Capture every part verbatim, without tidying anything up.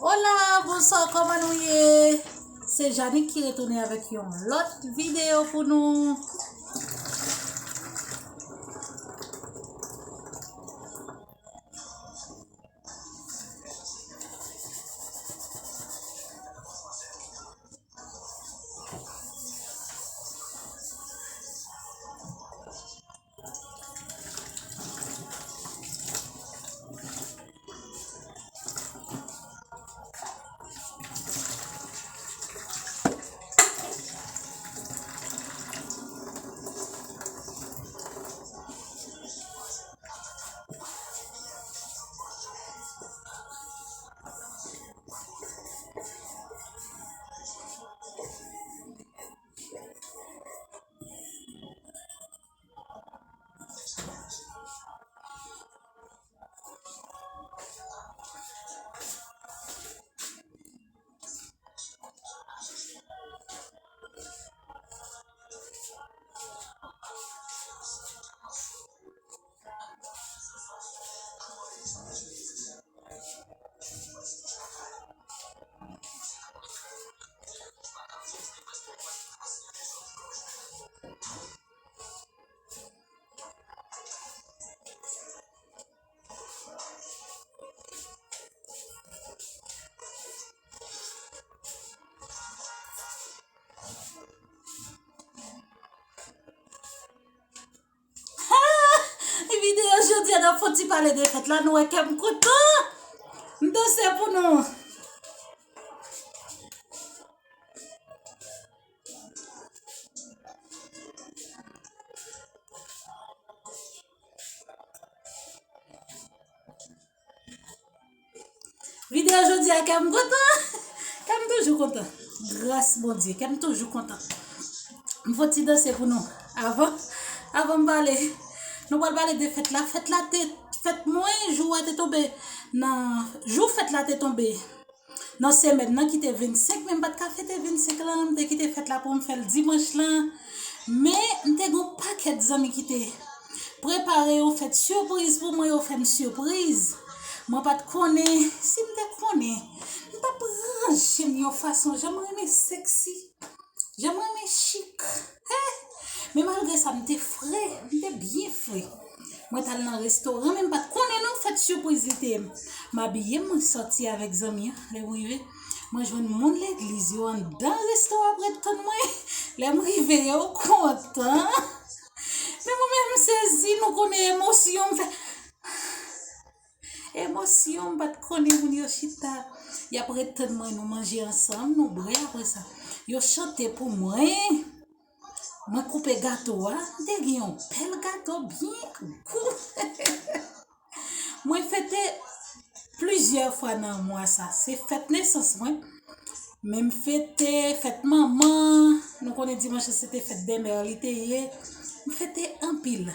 Hola, bonswa, kòman nou ye? Se Janik ki retounen avèk yon lòt videyo pou nou. Videyo jodi a, n ap fon ti pale de fèt la, nou wè kè m kontan. M danse pou nou. Videyo jodi a, kè m kontan. Kè m toujou kontan. Gras Bondye, kè m toujou kontan. M fon ti danse pou nou. Avan, avan m pale, nou pral pale de fèt la. Fèt la te, fèt mwen, jou a te tonbe nan, jou fèt la te tonbe nan semèn nan ki te vennsenk, men m pa t ka fete vennsenk lan, m te kite fèt la pou m fè l dimanch lan. Men, m te gen yon pakèt zanmi ki te prepare yon fèt sipriz pou mwen, yo fè m sipriz. Mwen pa t konnen, si m te konnen, m t ap ranje m yon fason, jan m renmen sèksi. Jan mwen renmen chik. Hè! Men malgre sa, m te fre, m te byen fre. Mwen t al nan restoran, men m pa t konnen non fèt sipriz li te ye. M abiye, mwen sòti avèk zanmi an. Lè m rive, mwen jwenn moun legliz yo anndan restoran ap ret tann mwen. Lè m rive, yo kontan. Men mwen menm, m sezi, nou konnen emosyon, m fè Emosyon, m pa t konnen moun yo chita. Y ap ret tann mwen, nou manje ansanm, nou bwè apre sa. Yo chante pou mwen. Mwen koupe gato a. M te gen yon bèl gato byen gou. Mwen fete plizyè fwa nan mwa sa. Se fèt nesans mwen. Men m fete fèt manman. Nou konnen dimanch lan se te fèt dèmè li te ye. M fete anpil.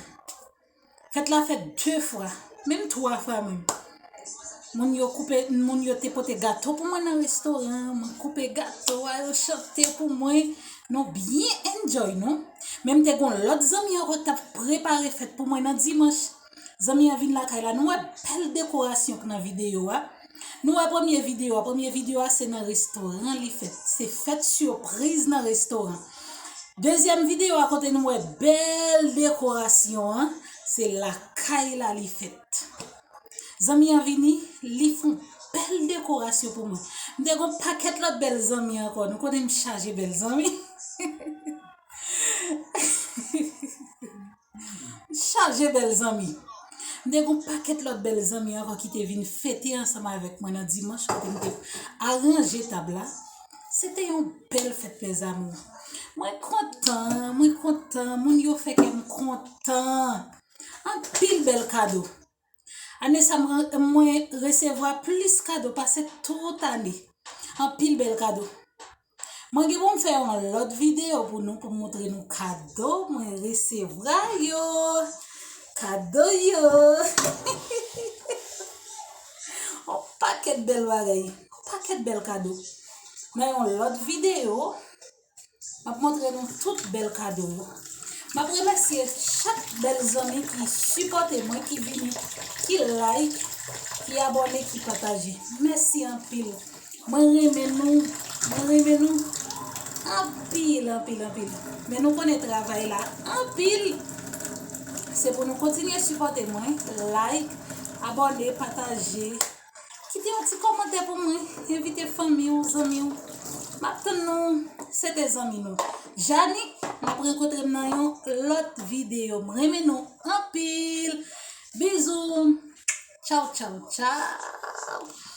Fèt la fèt de fwa, menm twa fwa menm. Moun yo koupe, moun yo te pote gato pou mwen nan restoran, mwen koupe gato a, yo chante pou mwen, nou byen enjoy nou. Men m te gon lòt zanmi ankò k t ap prepare fèt pou mwen nan dimanch. Zanmi an vin lakay la, nou wè bèl dekorasyon k nan videyo a. Nou wè premye videyo a, premye videyo a se nan restoran li fèt. Se fèt sipriz nan restoran. Dezyèm videyo a kote nou wè bèl dekorasyon an, se lakay la li fèt. Zanmi an vini, li fè yon bèl dekorasyon pou mwen. M te gon pakèt lòt bèl zanmi ankò. Nou konnen m chaje bèl zanmi. M chaje bèl zanmi. M te gon pakèt lòt bèl zanmi ankò ki te vin fete ansanm avèk mwen nan dimanch kote m te aranje tab la. Se te yon bèl fèt, mes amours. Mwen kontan, mwen kontan. Moun yo fè kè m kontan. Anpil bèl kado. Ane sa, mwen, mwen resevwa plis kado pase tout ane. Anpil bèl kado. Mwen gen pou m fè yon lòt videyo pou nou, pou m montre nou kado mwen resevwa yo. Kado yo. Yon pakèt bèl bagay. Yon pakèt bèl kado. Nan yon lòt videyo, m ap montre nou tout bèl kado yo. M ap remèsye chak bèl zanmi ki sipòte mwen, ki vini, ki like, ki abòne, ki pataje. Mèsi anpil. Mwen renmen nou. Mwen renmen nou anpil, anpil, anpil. Men nou konnen travay la anpil. Se pou nou kontinye sipòte mwen. Like, abòne, pataje. Kite yon ti kòmantè pou mwen. Envite fanmi w, zanmi w. M ap tann nou. Se te zanmi nou Janik. M ap rankontre m nan yon lòt videyo. M renmen nou anpil. Bizou. Tchaw, tchaw, tchaw.